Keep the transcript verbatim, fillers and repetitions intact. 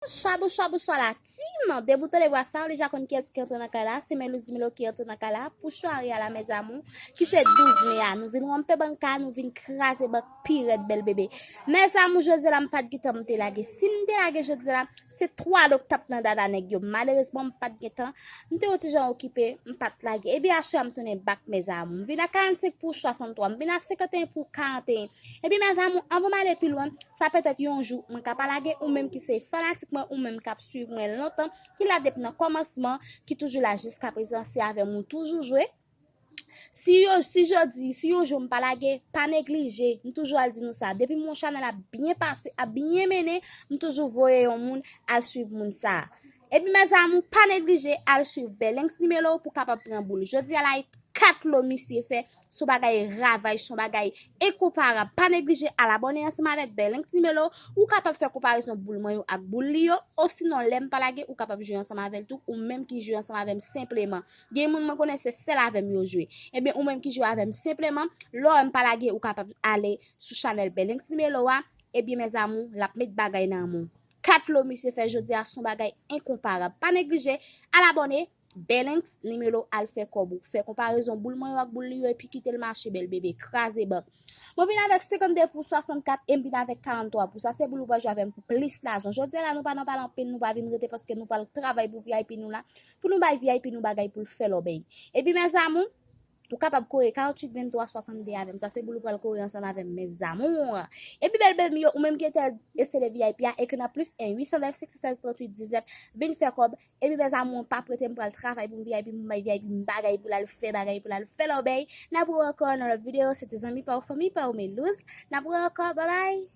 Bonswa, bonswa, bonswa la team. Depi w tande vwa sa, ou deja konn kiyès ki antre nan kay la. Se Melouz Dimelo ki antre nan kay la pou sware a la, mes amours, ki se douz me a. Nou vin ranpe banka, nou vin kraze bank pi rèd, bèl bebe. Mes amours, jodi la m pa t gen tan m te lage. Si m te lage jodi la, se twa do k t ap nan dada nèg yo. Malerezman, m pa t gen tan. M te yon ti jan okipe, m pa t lage. Ebyen, aswè a m tounen back, mes amours. M vin a karannsenk pou swasanntwa, m vin a senkanteyen pou karanteyen. Ebyen, mes amours, anvan m ale pi lwen, sa petèt yon jou mwen ka pa lage, ou menm ki se fanatik mwen, ou menm k ap swiv mwen lontan, ki la depi nan kòmansman, ki toujou la jiska prezan, se avè m ou toujou jwe. Si yo, si jodi, si yon jou m pa lage, pa neglije, m toujou al di nou sa. Depi m wè yon chanèl ap byen pase, ap byen mennen, m toujou voye yon moun al swiv moun sa. Epi mes amours, pa neglije al swiv Belenx Nimelo pou kapab pran boul. Jodi a la, e kat lo misye fè, se yon bagay ravaj, se yon bagay enkonparab. Pa neglije al abòne ansanm avèk Belenx Nimelo. Ou kapab fè konparezon boul mwen yo ak boul li yo. Osinon, lè m pa lage, ou kapab jwe ansanm avè l tou, ou menm ki jwe ansanm avè m senpleman. Gen moun mwen konnen se sèl avè m yo jwe. Ebyen, ou menm ki jwe avè m senpleman, lè w wè m pa lage, ou kapab ale sou chanèl Belenx Nimelo a. Ebyen, mes amours, l ap met bagay nan men w. Kat lo misye fè jodi a, se yon bagay enkonparab. Pa neglije al abòne, Belenx Nimelo, al fè kòb ou. Fè konparezon boul mwen yo ak boul li yo, epi kite l mache, bèl bebe, kraze bank. Mwen vin avèk senkannde pou swasannkat e m vin avèk karanntwa pou. Sa se boul ou pral jwe avè m pou plis lajan. Jodi a la, nou pa nan pale anpil, nou pa vin rete paske nou pral travay pou V I P nou la. Pou nou bay V I P nou bagay pou l fè lòbèy. Epi, mes amours, ou kapab kore karanntuit venntwa swasannde avè m. Sa se boul ou pral kore ansanm avè m, mes amours. Epi, bèl bebe m yo, ou menm ki entèresede V I P a, ekri nan plis en uit san nèf senk san sèz tranntuit diznèf, vin fè kòb. Epi, mes amours, pa prete, m pral travay pou m V I P, pou m bay V I P m bagay pou l al fè, bagay pou l al fè lòbèy. N ap wè ankò nan lòt videyo. Se te zanmi pa w, fanmi pa w, Melouz. N ap wè ankò. Babay.